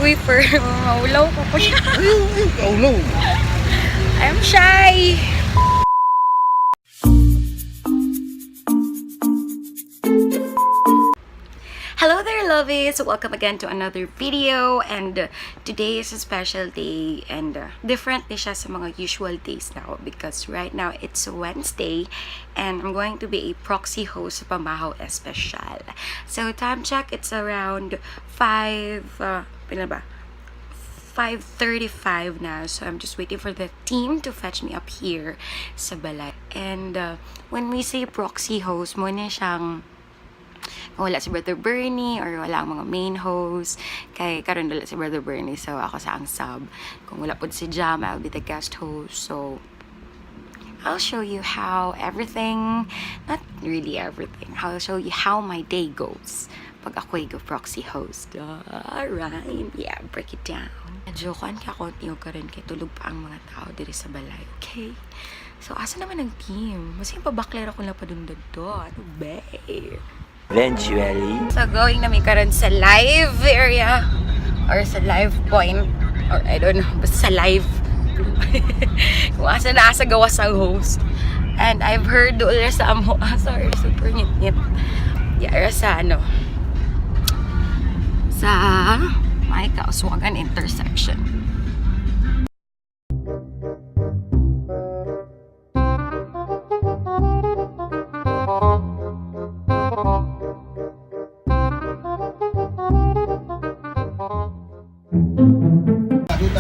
Uy, per, maulaw ko ko siya. Ay, kaulaw. I'm shy. Hello there, lovies! Welcome again to another video, and today is a special day and different ni siya sa mga usual days now because right now it's Wednesday and I'm going to be a proxy host sa Pamahaw Espesyal. So time check, it's around 5, pila ba? 5:35 na. So I'm just waiting for the team to fetch me up here sa balay. And when we say proxy host, mao na siyang wala si Brother Bernie or wala ang mga main host. Kay karon wala si Brother Bernie, so ako sa ang sub. Kung wala pod si Jam, I'll be the guest host. So I'll show you how everything, not really everything, I'll show you how my day goes pag ako'y go proxy host. Alright, yeah, break it down. Medyo kuan ka konti ka rin kay tulog pa ang mga tao diri sa balay, okay? So, asa naman ang team? Mas yung pabakler ako lang padungdad to. Ano ba? Eventually. So, going na mi karon sa live area or sa live point or I don't know, basta sa live. Kung asa na asa gawas ang host. And I've heard doon sa amo, ah, sorry, super ngit-ngit. Yeah, sa ano, sa may Kauswagan intersection.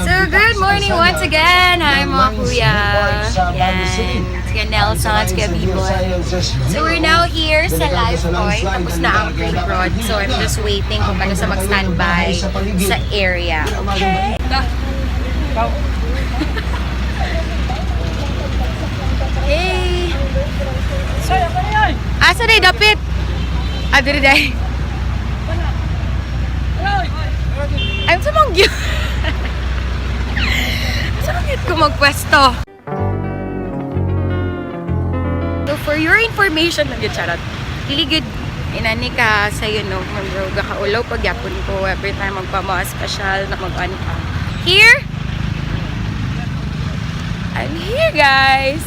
So, good morning once again. Hi, mga kuya. Yan. Kuya Nelson, Kuya Biboy. So, we're now here sa live point. Tapos na ang pre-prod. So, I'm just waiting kung paano sa mag-standby sa area. Okay? Hey! Asa day, dapit? Ah, diri day. Ay, sa mong Sa mong ko magpwesto? So for your information, lang yun, charot. Dili good inani ka sa you know, magruga ka ulaw pag yapon ko every time magpamaha special na mag-on ka. Here? I'm here, guys!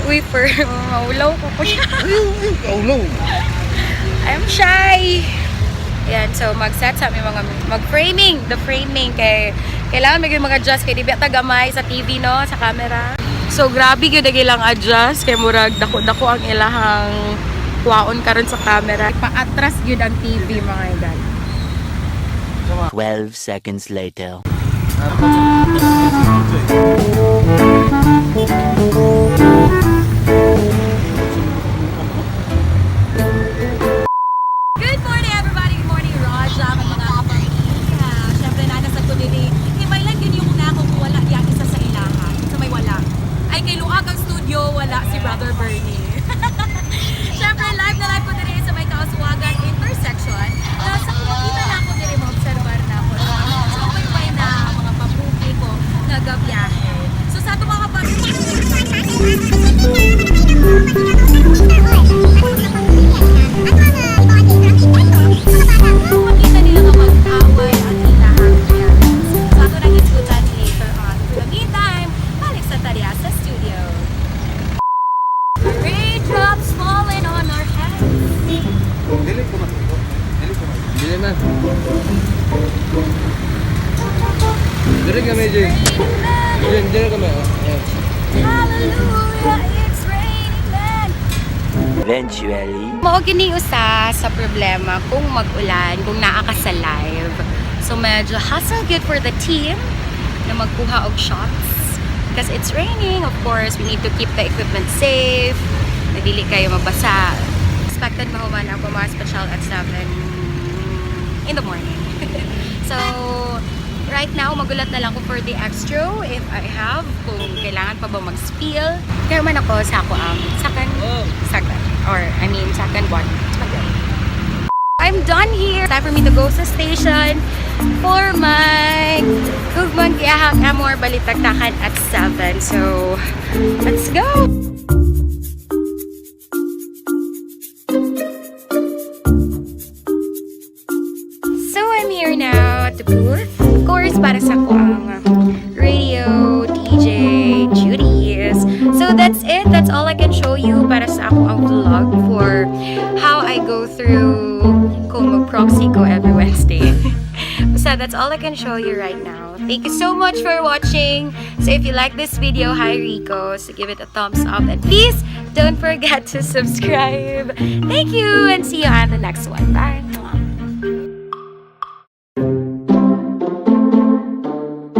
Uy, per, maulaw ko ko siya. Ay, kaulaw. I'm shy! Ayan, so mag-set sa aming mga mag-framing, the framing kay kailangan may mag-adjust kay di ba ta gamay sa TV, no, sa camera. So grabe gyud ang ilang adjust kay murag dako-dako ang ilahang kuwaon karon sa camera. Paatras gyud ang TV, mga idol. 12 seconds later. Good morning, everybody! Good morning, Raja, at mga kapamilya. Siyempre, nanasad ko din eh. Himaylan yun yung una ko kung wala diyan isa sa ilahan. Sa may wala. Ay, kay Luag ang studio, wala si Brother Bernie. Siyempre, live na live ko din sa may Kauswagan intersection. Nasa kung makita na ako din, ma-observar na ako. So, may na ang mga papuki ko nagabiyahe. So, sa ato mga kapamilya, makita nila nga mag-away ang ilahang parents. So, ato nang isgutan later on. For the meantime, balik sa Tariya sa studio. Raindrops falling on our heads. Dili ko man. Dili ko man. Dili man. Dili kami, Jay. Raining men. Jay, dili kami. Oh. Ayan. Hallelujah, it's raining men. Eventually. Mao gini usa sa problema kung mag-ulan, kung naa ka sa live. So medyo hustle good for the team na magkuha og shots. Because it's raining, of course, we need to keep the equipment safe. Na dili kayo mabasa. Expected mahuman ako mga special at 7 in the morning. So, right now, magulat na lang ko for the extra if I have, kung kailangan pa ba mag-spill. Kaya man ako sa ako ang second, second, or I mean, second one. I'm done here. Time for me to go sa station for my Hugmang Giyahak Amor Balitaktakan at 7. So, let's go! So, I'm here now. the booth. Of course, para sa akoang radio DJ duties. So that's it. That's all I can show you para sa akoang vlog for how I go through kung mag-proxy ko every Wednesday. So that's all I can show you right now. Thank you so much for watching. So if you like this video, hi Rico, so give it a thumbs up and please don't forget to subscribe. Thank you and see you on the next one. Bye.